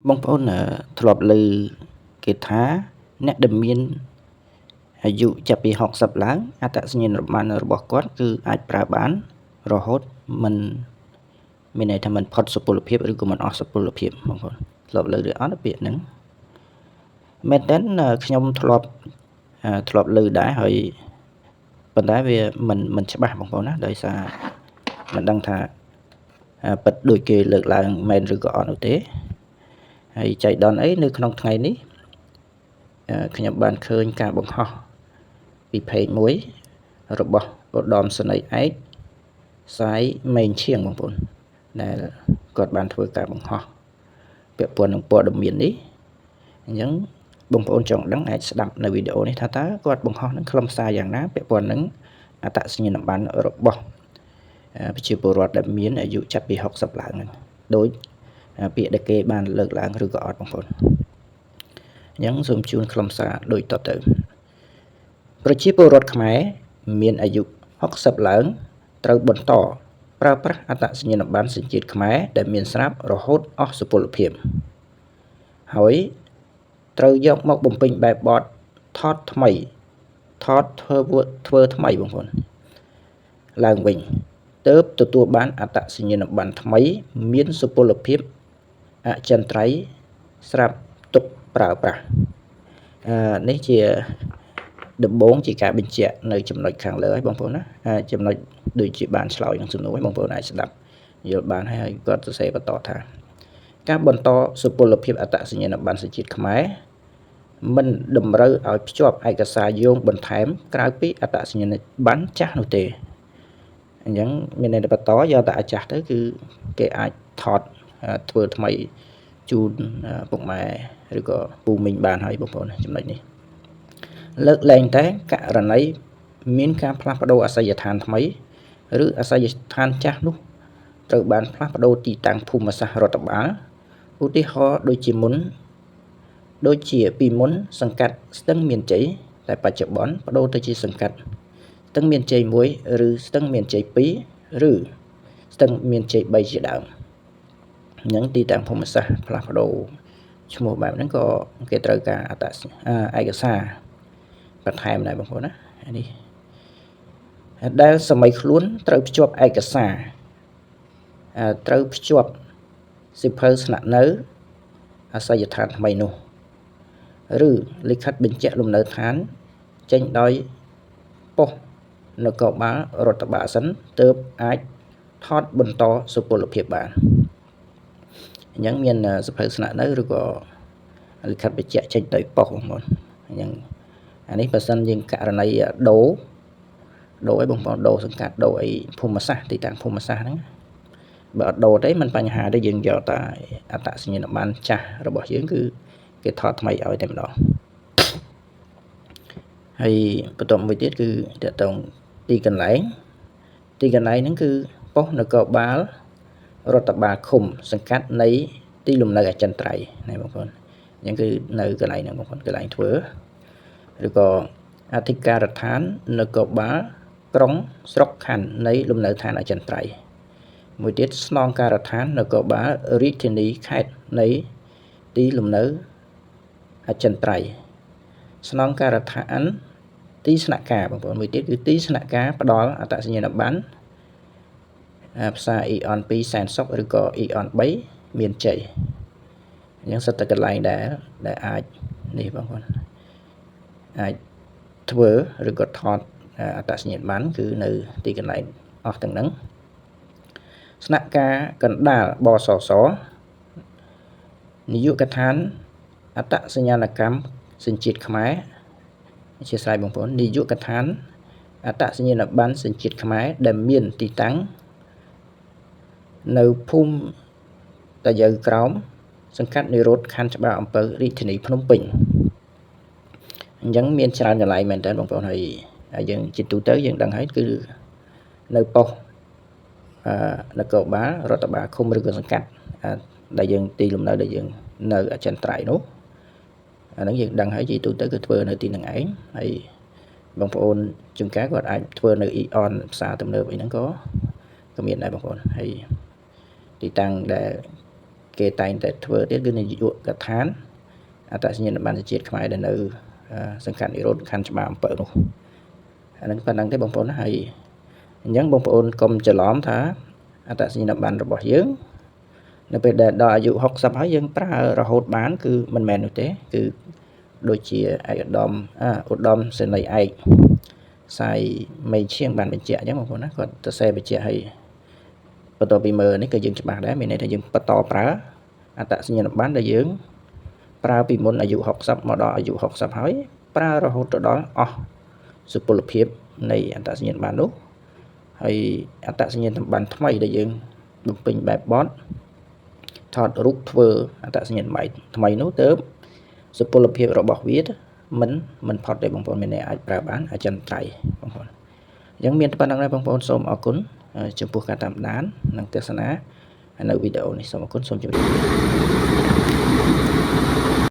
បងប្អូនធ្លាប់ឮគេថាអ្នកដែលមានអាយុចាប់ពី60ឡើងអត្តសញ្ញាណប័ណ្ណរបស់គាត់គឺអាចប្រើបានរហូតមិនមានន័យថាមិនផុតសុពលភាពឬក៏មិនអស់សុពលភាពបងប្អូនធ្លាប់ឮឬអត់ពាក្យហ្នឹងមែនតើខ្ញុំធ្លាប់ឮដែរហើយប៉ុន្តែវាមិនច្បាស់បងប្អូនណាដោយសារមិនដឹងថាពិតដូចគេលើកឡើងមែនឬក៏អត់នោះទេហើយចៃដន្យអីនៅក្នុងថ្ងៃនេះខ្ញុំបានឃើញការបង្ហោះពី page មួយរបស់ឧត្តមសេនីយ៍ឯកសាយមេងឈៀងបងប្អូនដែលគាត់បានធ្វើការបង្ហោះពាក់ព័ន្ធនឹងព័ត៌មាននេះអញ្ចឹងបងប្អូនចង់ដឹងអាចស្ដាប់នៅវីដេអូនេះថាតើគាត់បង្ហោះនឹងខ្លឹមសារយ៉ាងណាពាក់ព័ន្ធនឹងអត្តសញ្ញាណប័ណ្ណរបស់ប្រជាពលរដ្ឋដែលមានអាយុចាប់ពី60ឡើងហ្នឹងដោយពាក្យដែលគេបានលើកឡើងឬក៏អត់បងប្អូនអញ្ចឹងសូមជូនខ្លឹមសារដូចតទៅប្រជាពលរដ្ឋខ្មែរមានអាយុ60ឡើងត្រូវបន្តប្រើប្រាស់អត្តសញ្ញាណប័ណ្ណសញ្ជាតិខ្មែរដែលមានស្រាប់រហូតអស់សុពលភាពហើយត្រូវយកមកបំពេញបែបបទថតថ្មីថតធ្វើធ្វើថ្មីបងប្អូនឡើងវិញទើបទទួលបានអត្តសញ្ញាណប័ណ្ណថ្មីមានសុពលភាពអចិន្ត្រៃយ៍ស្រាប់ទុកប្រើប្រាស់អឺនេះជាដំបូងជាការបញ្ជាក់នៅចំណុចខាងលើហើយបងប្អូនណាចំណុចដូចជាបានឆ្លើយនឹងសំណួរបងប្អូនអាចស្ដាប់យល់បានហើយគាត់សរសេរបន្តថាការបន្តសុពលភាពអត្តសញ្ញាណប័ណ្ណសញ្ជាតិខ្មែរមិនតម្រូវឲ្យភ្ជាប់ឯកសារយោងបន្ថែមក្រៅពីអត្តសញ្ញាណប័ណ្ណចាស់នោះទេអញ្ចឹងមានន័យបន្តយកតែអាចាស់ទៅគឺគេអាចថតធ្វើថ្មីជូនពុកម៉ែឬក៏ពូមីងបានហើយបងប្អូនចំណុចនេះលើកលែងតែករណីមានការផ្លាស់ប្ដូរអាសយដ្ឋានថ្មីឬអាសយដ្ឋានចាស់នោះត្រូវបានផ្លាស់ប្ដូរទីតាំងភូមិសាស្ត្ររដ្ឋបាលឧទាហរណ៍ដូចជាមុនដូចជាពីមុនសង្កាត់ស្ទឹងមានជ័យតែបច្ចុប្បន្នប្ដូរទៅជាសង្កាត់ស្ទឹងមានជ័យ1ឬស្ទឹងមានជ័យ2ឬស្ទឹងមានជ័យ3ជាដើមអញ្ចឹងទីតាំងភូមិសាស្ត្រផ្លាស់ប្ដូរឈ្មោះបែបហ្នឹងក៏គេត្រូវការអត្តឯកសារបន្ថែមដែរបងប្អូនណានេះដែលសម័យខ្លួនត្រូវភ្ជាប់ឯកសារត្រូវភ្ជាប់សៀវភៅស្នាក់នៅអាសយដ្ឋានថ្មីនោះឬលិខិតបញ្ជាក់លំនៅឋានចេញដោយប៉ុស្តិ៍នគរបាលរដ្ឋបាលសិនទើបអាចថតបន្តសុពលភាពបានអញ្ចឹងមានសៀវភៅស្នាក់នៅឬក៏លិខិតបញ្ជាក់ចេញដោយប៉ុស្តិ៍បងប្អូនអញ្ចឹងអានេះបើសិនយើងករណីដូរដូរអីបងប្អូនដូរសង្កាត់ដូរអីភូមិសាស្ត្រទីតាំងភូមិសាស្ត្រហ្នឹងបើអត់ដូរទេมันបញ្ហាទេយើងយកតែអត្តសញ្ញាណប័ណ្ណចាស់របស់យើងគឺគេថតថ្មីឲ្យតែម្ដងហើយបន្ទាប់មួយទៀតគឺតកតងទីកន្លែងទីកន្លែងហ្នឹងគឺប៉ុស្តិ៍នគរបាលរដ្ឋបាលឃុំសង្កាត់នៃទីលំនៅអចិន្ត្រៃយ៍ណាបងប្អូនអញ្ចឹងគឺនៅកន្លែងហ្នឹងបងប្អូនកន្លែងធ្វើឬក៏អធិការដ្ឋាននគរបាលក្រុងស្រុកខណ្ឌនៃលំនៅឋានអចិន្ត្រៃយ៍មួយទៀតស្នងការដ្ឋាននគរបាលរាជធានីខេត្តនៃទីលំនៅអចិន្ត្រៃយ៍ស្នងការដ្ឋានទីស្នាក់ការបងប្អូនមួយទៀតគឺទីស្នាក់ការផ្ដល់អត្តសញ្ញាណប័ណ្ណផ្សារ AEON 2សែនសុខឬក៏ AEON 3មានជ័យអញ្ចឹងសិតតែកន្លែងដែលដែលអាចនេះបងប្អូនអាចធ្វើឬក៏ថតអត្តសញ្ញាណប័ណ្ណគឺនៅទីកន្លែងអស់ទាំងហ្នឹងស្នាក់ការកណ្ដាលបសសនាយកដ្ឋានអត្តសញ្ញាណកម្មសញ្ជាតិខ្មែរអធ្យាស្រ័យបងប្អូននាយកដ្ឋានអត្តសញ្ញាណប័ណ្ណសញ្ជាតិខ្មែរដែលមានទីតាំងនៅភូមិតាយាវក្រោមសង្កាត់និរោធខណ្ឌច្បារអំពៅរាជធានីភ្នំពេញអញ្ចឹងមានច្រើនកន្លែងមែនតើបងប្អូនហើយយើងជាទូទៅយើងដឹងហើយគឺនៅប៉ុស្តិ៍អឺនគរបាលរដ្ឋបាលឃុំឬក៏សង្កាត់ដែលយើងទីលំនៅដែលយើងនៅអចិន្ត្រៃយ៍នោះអាហ្នឹងយើងដឹងហើយជាទូទៅគឺធ្វើនៅទីហ្នឹងឯងហើយបងប្អូនជួនកាលគាត់អាចធ្វើនៅ AEON ផ្សារទំនើបអីហ្នឹងក៏ក៏មានដែរបងប្អូនហើយទីតាំងដែល គេតែងតែធ្វើទៀតគឺនាយកដ្ឋានអត្តសញ្ញាណប័ណ្ណជាតិខ្មែរដែលនៅសង្កាត់និរោធខណ្ឌច្បារអំពៅនោះអានឹងប៉ុណ្ណឹងទេបងប្អូនណាហើយអញ្ចឹងបងប្អូនកុំច្រឡំថាអត្តសញ្ញាណប័ណ្ណរបស់យើងនៅពេលដែលដល់អាយុ60ហើយយើងប្រើរហូតបានគឺមិនមែននោះទេគឺដូចជាឯកឧត្តមឧត្តមសេនីយ៍ឯកសាយមេឈៀងបានបញ្ជាក់អញ្ចឹងបងប្អូនណាគាត់ទៅសេបញ្ជាក់ឲ្យបន្ទាប់ពីមើលនេះក៏យើងច្បាស់ដែរមានន័យថាយើងបន្តប្រើអត្តសញ្ញាណប័ណ្ណដែលយើងប្រើពីមុនអាយុ60មកដល់អាយុ60ហើយប្រើរហូតទៅដល់អស់សុពលភាពនៃអត្តសញ្ញាណប័ណ្ណនោះហើយអត្តសញ្ញាណប័ណ្ណថ្មីដែលយើងបំពេញបែបបទថតរូបធ្វើអត្តសញ្ញាណប័ណ្ណថ្មីនោះទៅសុពលភាពរបស់វាមិនមិនផុតទេបងប្អូនមានអ្នកអាចប្រើបានអចិន្ត្រៃយ៍បងប្អូនអញ្ចឹងមានប៉ុណ្ណឹងដែរបងប្អូនសូមអរគុណចំពោះការតាមដាននិងទស្សនានៅវីដេអូនេះសូមអរគុណសូមជម្រាបលា។